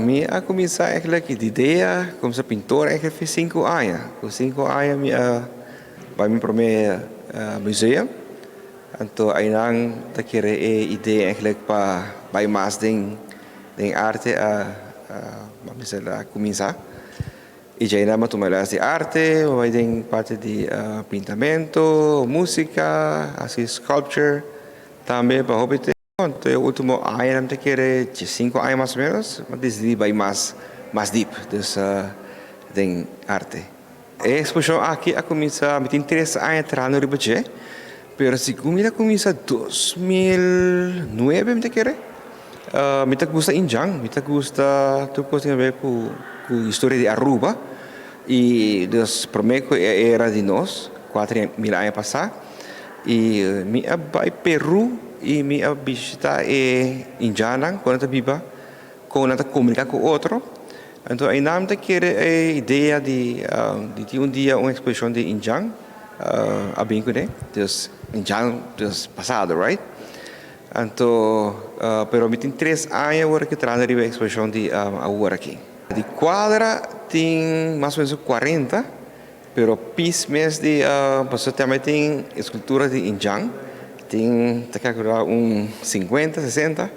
Mi a cuminsa eigenlijk di idea cuminsa pintor eigenlijk fi 5 aña. Cu 5 aña mi a bay mi prome museum. Anto einan ta kere e idea eigenlijk pa bay mas den arte a cuminsa. Y ya mi a tuma les di arte, bay den parti di pintamento, musica, asina sculpture, tambe pa hobby. Anto, e ultimo aña, mi ta kere 5 aña mas o menos, m'a dicidi bay mas deep, dus den arte. E exposicion aki a cuminsa, mi tin 3 aña trahando riba dje, pero segun mi a cuminsa 2009, mi ta kere, mi ta gusta indjan, mi ta gusta tur cos tin haber cu historia di Aruba, y dus prome cu era di nos, 4000 aña pasa, y mi a bay Peru y mi a bishita e indjannan, cu ta biba, cu ta comunica cu otro. Anto, ainda mi ta kere e idea di un dia un exposicion di indjan, a bin cune, dus indjan, dus pasado, right? Anto, pero mi tin 3 aña awor cu trahando riba exposicion di awor aki. Di cuadra tin mas o menos 40, pero piece mes di paso tambe tin escultura di indjan, tin ta calcula un 50, 60.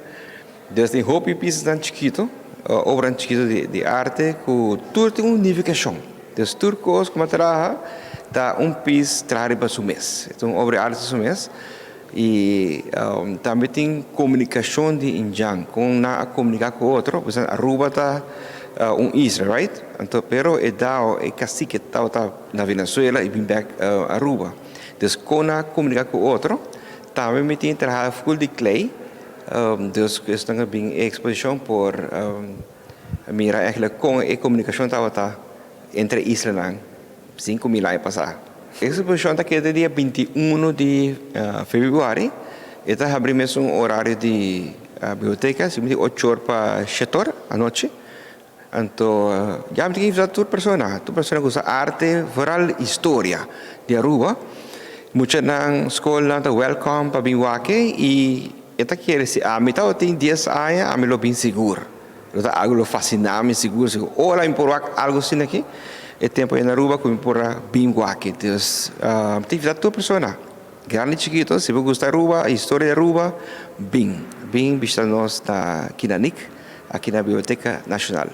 Dus tin hopi piece tan chikito, obra chikito di arte cu tur tin un nificacion. Dus tur cos cu traha ta un piece traha pa su mes. E un obra di arte su mes. Y tambe tin comunicacion di indjan, cu nan a comunica cu otro, pues Aruba ta un isla, right? Anto, pero e dao e cacique ta na Venezuela y bin back Aruba. Dus con nan a comunica cu otro, tambe mi tin traha full di clay, dus esnan bin exposicion por mira eigenlijk con e comunicacion tabata entre islanan 5000 aña pasa. E exposicion ta keda dia 21 di februari. E ta habri mes horario di biblioteca, si 8 or pa 7 or anochi. Anto, ya mi ta invita tur persona cu gusta arte, vooral historia di Aruba. Muchanan scol ta welcome pa bin wak e y ta kere si ami tabatin 10 aña, ami lo bin sigur. Lo ta algo lo fascina mi sigur, sigur. Ora mi por wak algo asina aki. E tempo na Aruba cu mi por bin wak. Dus, ta invita tur persona. Grandi, chikito, si bo gusta Aruba, historia di Aruba, bin. Bin bishita nos na Kinanik, aki na Biblioteca Nacional.